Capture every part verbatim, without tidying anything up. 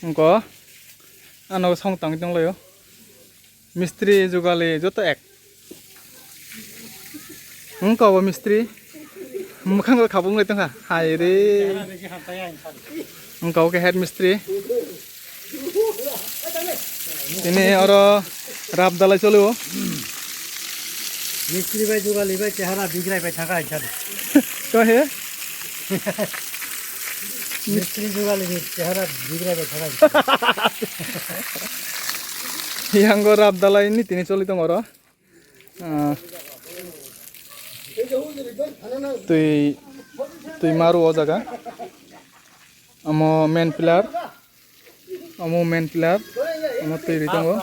Wngkha ano song tangwi tonglaio. Mistri jugali joto ek. Wngkha bo mistri. Mwkhang rok khabung lai tongkha. Hai re. Wngkha bo khe head mistri. Tini oro rap dalai cholio. Mistri bai jugali bai chehara bigrai bai thangkha hai sadi. Ko he? Mistri jugali ni chehara bigrai bai thangkha hai sadi. Yango rap dalai ni tini choli tong oro. Ah, twi, twi maru o jaga. Amo main pillar. Amo main pillar. Amo twi ri tongo.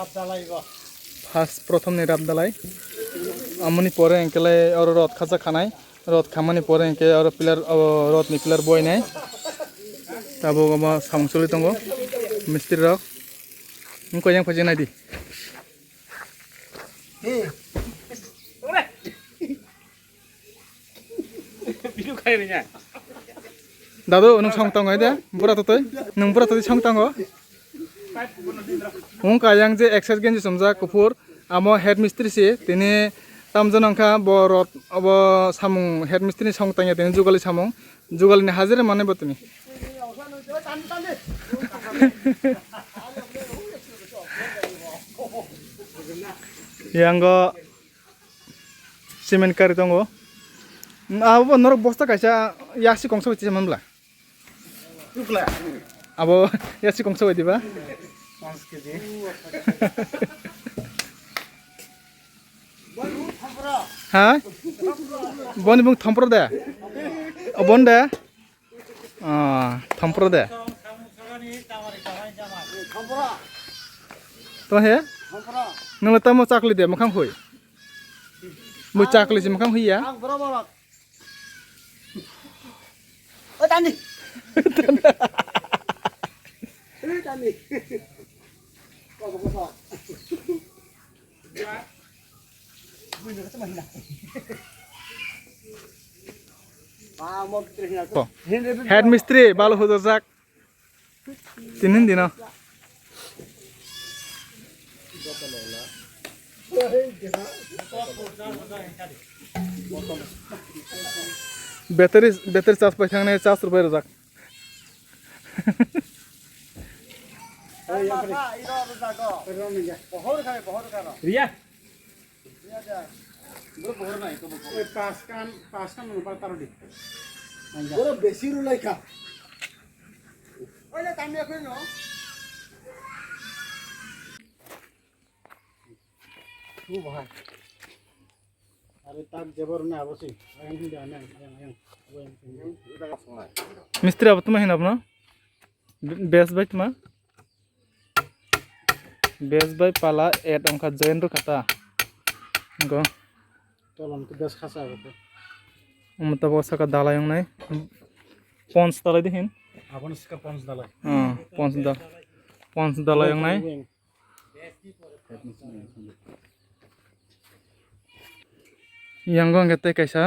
First prothom ni rap dalai. Amoni pore hwnkhe lai oro rod khajak khanai. Rod khamani pore hwnkhe oro pillar, abo rod ni pillar boinai. Tabuk omo samung choli tongo. Mistri rok. Wngkha yang phaji naidi. Dadu, nwng song tongo de? Bura totoi? Nwng bura totoi song tongo? Wngkha yang je exercise genji chumjak kuphur, amo head mistri se, tini tamjano wngkha bo rot, obo samung head mistri ni song tangya tini jugali samung, jugali ni hajira manwi bo tini. Yango cement kari tongo. Abo norok bosta kaisa yasi kongsa bai tisa manbla. Abo yasi kongsa bai diba? Ha? Boni bung thompro de? Obon de? Ah, thompro de. To he? Nang le tamo chakli de, makhang hui. Mui chakli si makhang hui ya. O tani. O tani. Head mistri, balu hujajak. Tinin dino. Battery, battery charge pai thangni charge rwbai rwjak. Riya. Oi, pas kan, pas kan nomor taro di. Boro besi rulai kha. Oile tamya koi no. Tu bahai. Are tak jebor na abosi. Ayang hindi ayang, ayang, ayang. Mistri abo tuma hin abno? Be-, bes bai tuma? Bes bai pala et ongkha join rwkha ta. Go. Tolon ke bes khasa rwkha. Omo tabok saka dalai ongnai. Pons dalai de hin. Aboni sika pons dalai. Ah, pons da-, pons dalai ongnai. Weng. Yango hwnkhe tei kaisa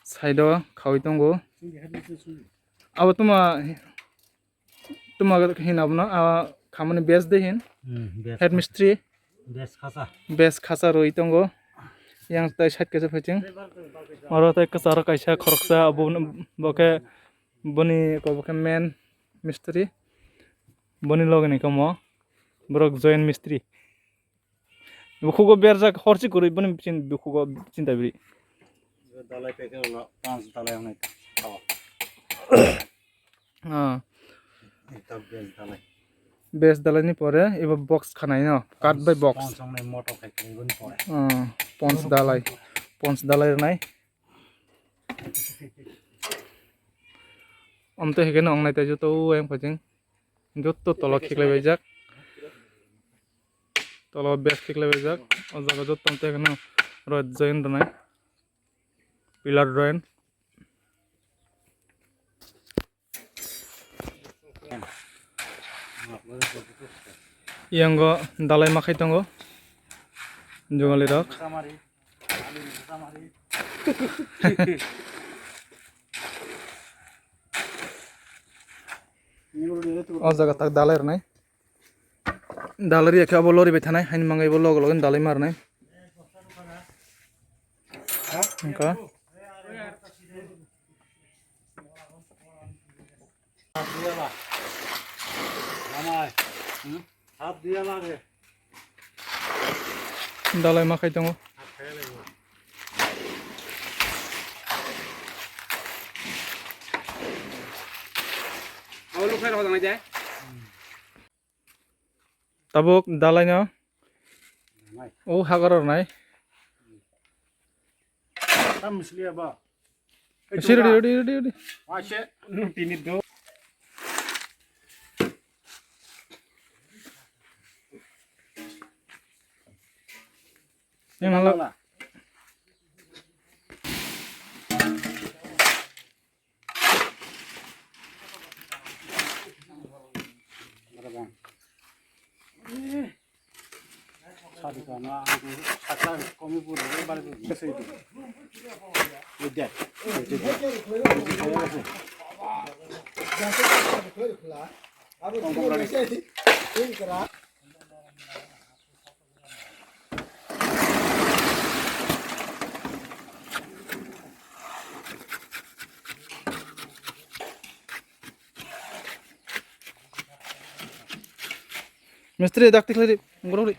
side o khaui tongo. Abo tuma, tuma hin abono, ah, khamani bes de hin. Hmm, bes. Head mistri. Bes khasa. Bes khasa rwi tongo. Yang tai side kaisa phaising. Oro tai kwcharo kaisa khoroksa abo bo khe boni oko bo khe main mistri. Boni loge ni kamo borok join mistri. Bukhugo berjak horsi kwrwi boni chin-, bukhugo chinta biri. Dalai pekhe ulo pans dalai ongnai. Ah. Ita bes dalai. Bes dalai ni pore ebo box khanai no, card bai box. Pons ongnai motor khai khai boni pore. Ah, pons dalai. Pons dalai rwnai. Amtwi hai kheno ongnai tei joto yang phaising. Joto tolo khiklai baijak. Tolo bes khiklai baijak. O jaga joto amtwi hai kheno rod join rwnai. Pillar join. Yango dalai makhai tongo. Jugali rok. O jaga tak dalai rwnai. Dalai riya khe abo lori bai thanai, haini mangai bo logo logo dalai ma rwnai. Wngkha. Dalai ma khai tongo. Tabuk dalai no. O hagar rwnai. Tam misli aba. Sir, ready, ready, ready. Wache. Tini do. Yang halo. Mistri, dak tikhlai di, gorok di.